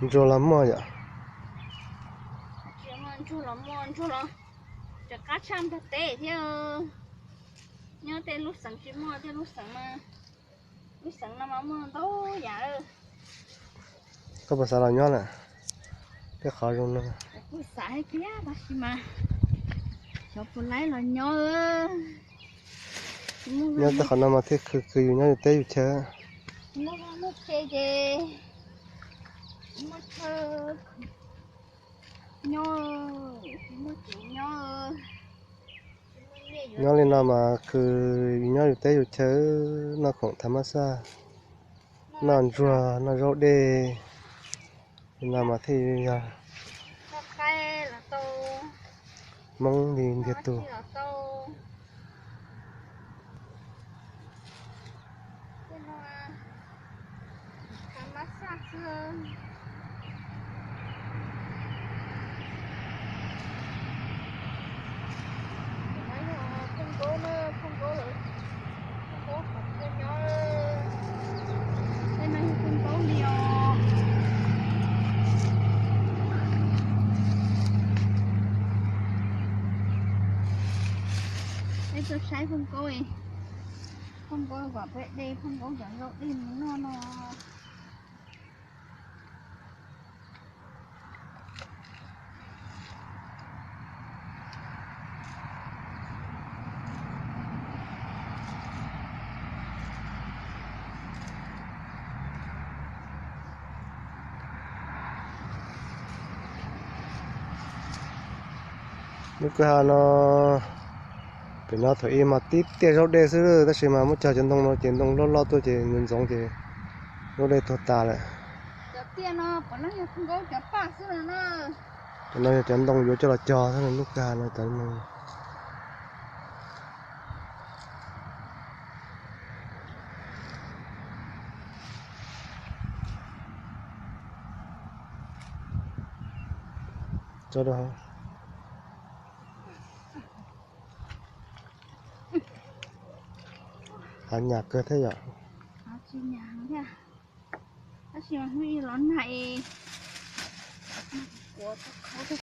Ntsuag los muaj yom. Ntsuag los muaj, ntsuag los cov qab tshaj nplog teb thiab. Nyob tej lub xeev tsis muaj, tej lub xeev, lub xeev no mas muaj ntau yam. Koj puas xav los nyob na? Tej qhov zoo no kuj xav thiab tab sis mas xyov puas laib los nyob. Nyob tej qhov no mas thiaj khwv khwv yus nyob yus teb yus chaw. Muaj vaj muaj tse ces muaj chaw nyob, muaj tsev nyob. Nyob li no mas khwv yus nyob yus teb yus chaw, noj khoom thav mab xaj, noj ntsuag noj zaub dej. Li no mas thiaj yog Hmoob li ntiag tug. Peb tuaj saib Phoj Nkaub, Phoj Nkaub kom peb de Phoj Nkaub cov zaub dej mus noj no. Lub kwj ha no, pem no thaum ub mas tib tiaj zaub dej xwb tab sis mas muab cog cov ntoo no ces ntoo loj loj tuaj ces ntxoov ntxoov ces zaub dej tuag tas lawm. Cov tiaj no puav leej yog Phoj Nkaub cov paj xwb no na. Cov no yog cov ntoo yuav coj los cog xwb, lub kwj ha no cov ntoo. Hav nyam kawg thiab yom. Tsis nyam thiab. Tab sis mas hnub ib los nag es kuav tau khau tau